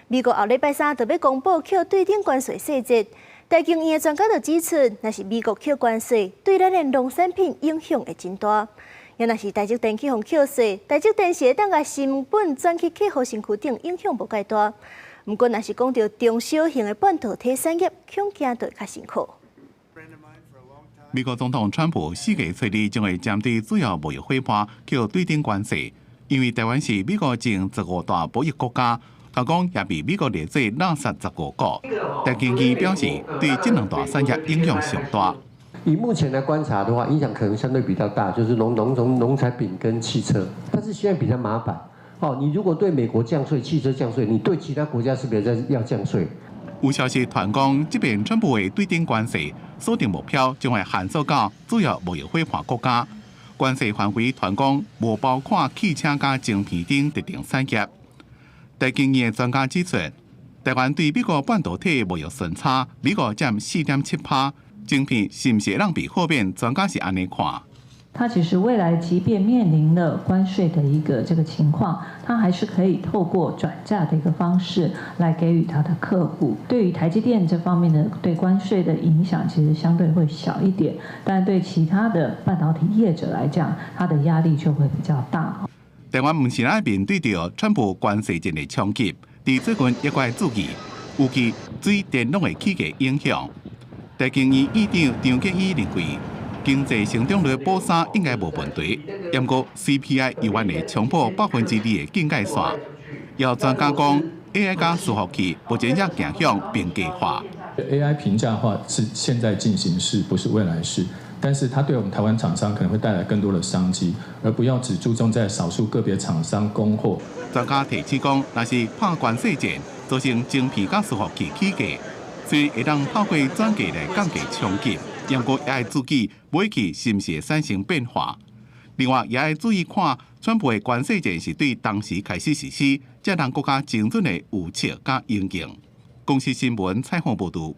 美國後禮拜三就欲公布課對等關稅細節。台經院的專家就指出，若是美國課關稅，對咱的農產品影響會真大。也若是台積電去予課稅，台積電是會當共成本轉去客戶身軀頂，影響無蓋大。毋過，若是講著中小型的半導體產業，恐驚就會較辛苦。美國總統川普4月初二將會針對主要貿易夥伴課對等關稅，因為台灣是美國前15大貿易國家，同講也被美國列做垃圾15國。台經院表示，對這兩大產業影響上大。以目前來觀察的話，影響可能相對比較大，就是農產品跟汽車。但是現在比較麻煩，哦，你如果對美國降稅，汽車降稅，你對其他國家是不是要降稅？有消息傳講，這遍川普的對等關稅鎖定目標將會限縮到主要貿易夥伴國家，關稅範圍傳講無包括汽車佮晶片等特定產業。台經院專家指出，台灣對美國半導體貿易順差，美國佔4.7%，晶片是毋是會當被豁免？專家是按呢看。它其實未來即便面臨了關稅的一個這個情況，它還是可以透過轉嫁的一個方式來給予它的客戶。對於台積電這方面的對關稅的影響，其實相對會小一點，但對其他的半導體業者來講，它的壓力就會比較大。台灣毋是愛面對著川普關稅戰的衝擊，佇最近也該注意，尤其對電腦的起價影響。台經院院長張建義認為，經濟成長率補三應該無問題，毋過 CPI 猶原會衝破2%的警戒線。有專家講，AI 佮伺服器目前也走向平價化。 AI 平價化是現在進行式，不是未來式。但是它對我們台灣廠商可能會帶來更多的商機，而不要只注重在少數個別廠商供貨。專家提醒講，若是拍關稅戰，造成晶片佮伺服器起價，雖然會當透過轉嫁來降低衝擊，毋過也愛注意買氣是毋是會產生變化。另外，也愛注意看，川普的關稅戰是對當時開始實施，才能閣較精準的預測佮應用。公視新聞採訪報導。